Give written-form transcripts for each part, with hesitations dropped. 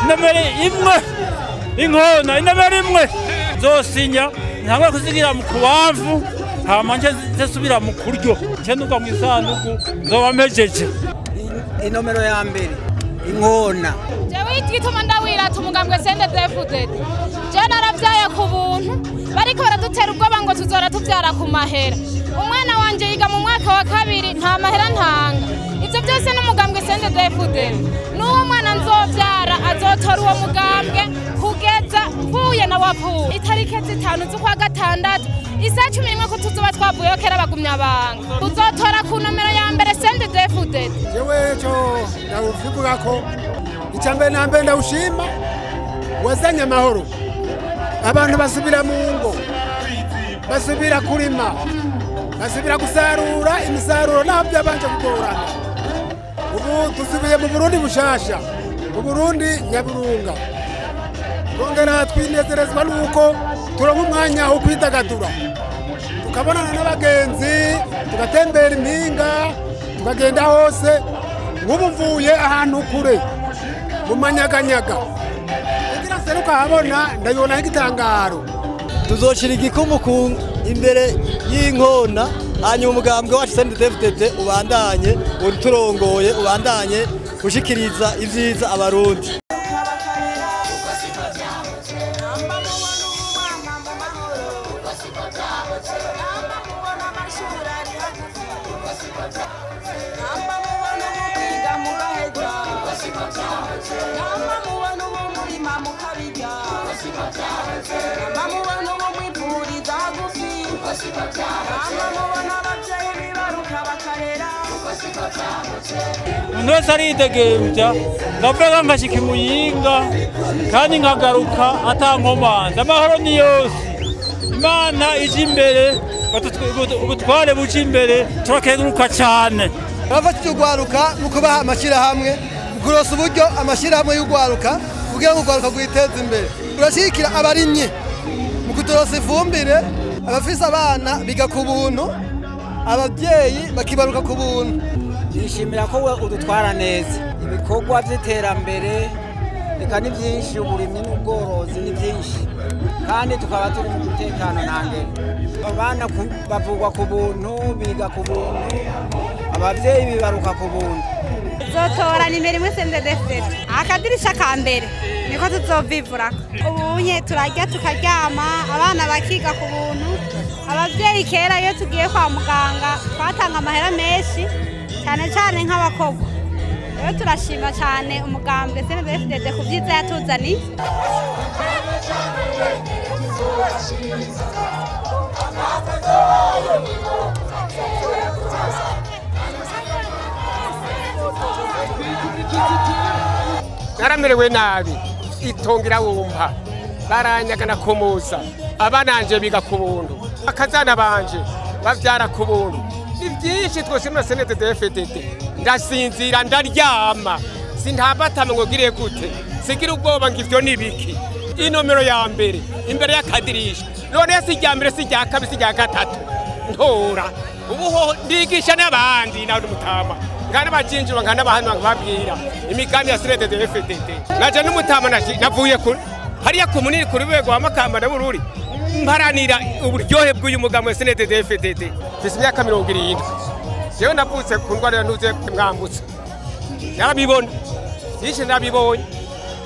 Inomero imwe inkona inomero imwe nzosinya ntangura kuzigira mu kubamvu hama nce nsubira mu kuryo nce nuga mu isanduku nzoba mpejeje. Inomero ya mbere inkona. Jewe igituma ndawirata umugambwe CNDD-FDD, jewe naravyaye ku buntu, bariko baradutera ubwoba ngo tuzora tuvyara ku mahera. Umwana wanje yiga mu mwaka wa kabiri nta mahera ntanga. Ivyo byose n'umugambwe CNDD-FDD. N'uwo mwana nzovyara azotora uwo mugambwe kugeza mvuye na wapfuye. Itariki 5 z'ukwa gatandatu isaha 11 ko tuzoba twavuyeyo kera bagumya banga. Tuzotora ku nomero ya mbere CNDD-FDD. Jewe cyo ndavuga ko icambere na mbere ndawushima wazanye amahoro, abantu basubira mu ngo, basubira kurima, basubira gusarura imisaruro naho byabanje kugorana. Ubu dusubiye mu Burundi bushasha, mu Burundi nyaburunga. Twongera twinezerezwa nuko turonka umwanya wo kwidagadura, tukabonana n'abagenzi, tugatembera impinga, tukagenda hose. Nk'ubu mvuye ahantu kure mu manyaganyaga kugira nseruka habona ndabibona nk'igitangaro. Tuzoshira igikumu imbere y'inkona, hanyuma umugambwe wacu CNDD-FDD ubandanye uturongoye, ubandanye ushikiriza ivyiza abarundi. Umuntu wese aridegemvya, ndavuga nkashika imuyinga kandi nkagaruka atankomanzi. Amahoro ni yose, Imana ije imbere, ubutware buje imbere, turakenguruka cyane. Abafite urwaruka mu kubaha amashyirahamwe, mu kuronsa uburyo amashyirahamwe y'urwaruka kugira ngo urwaruka rwiteze imbere. Turashyigikira abarimyi mu kuturonsa ifumbire, abafise abana biga ku buntu, ababyeyi bakibaruka ku buntu. Nishimira ko we udutwara neza, ibikorwa by'iterambere reka ni byinshi, uburimyi n'ubworozi ni byinshi, kandi tukaba turi mu mutekano ntangere. Abana bavugwa ku buntu, biga ku buntu, ababyeyi bibaruka ku buntu. Tuzotora nimero imwe CNDD-FDD, akadirisha ka mbere niko tuzovivurako. Ubunye turarya tukaryama, abana bakiga ku buntu. Abavyeyi kera iyo tugiye kwa muganga twatanga amahera menshi, cyane cyane nk'abakobwa. Rero turashima cyane umugambwe CNDD-FDD ku vyiza yatuzaniye. Naramerewe nabi, itongira wumpa, baranyaga nakomoza, abananje biga ku buntu, akazana banje bavyara ku buntu. Ni byinshi twose CNDD-FDD. Ndasinzira ndaryama, sintabatama ngo gire gute, sigira ubwoba ngo ivyo nibiki. Inomero ya mbere imbere y'akadirisha, none si irya mbere, si irya kabiri, si irya gatatu, ntora ubu ndigisha n'abandi nawe n'umutama ngana bajinjira ngana bahanu nkababwira imigambi ya CNDD-FDD. Naje n'umutama navuye kuri hariya ku munini kuri rwego wa Makamba na Bururi, mparanira uburyohe bw'uyu mugambi wa CNDD-FDD. Mfise imyaka 70, jewe navutse ku ndwara ya ntuze mwambutse, narabibona byinshi, narabibonye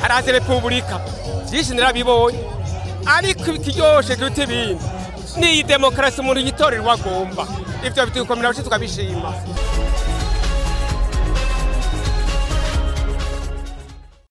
haraze repubulika byinshi narabibonye, ariko ikiryoshe kiruta ibindi ni iyi demokarasi umuntu yitorerwa agomba. Ivyo bitukomera tukabishima.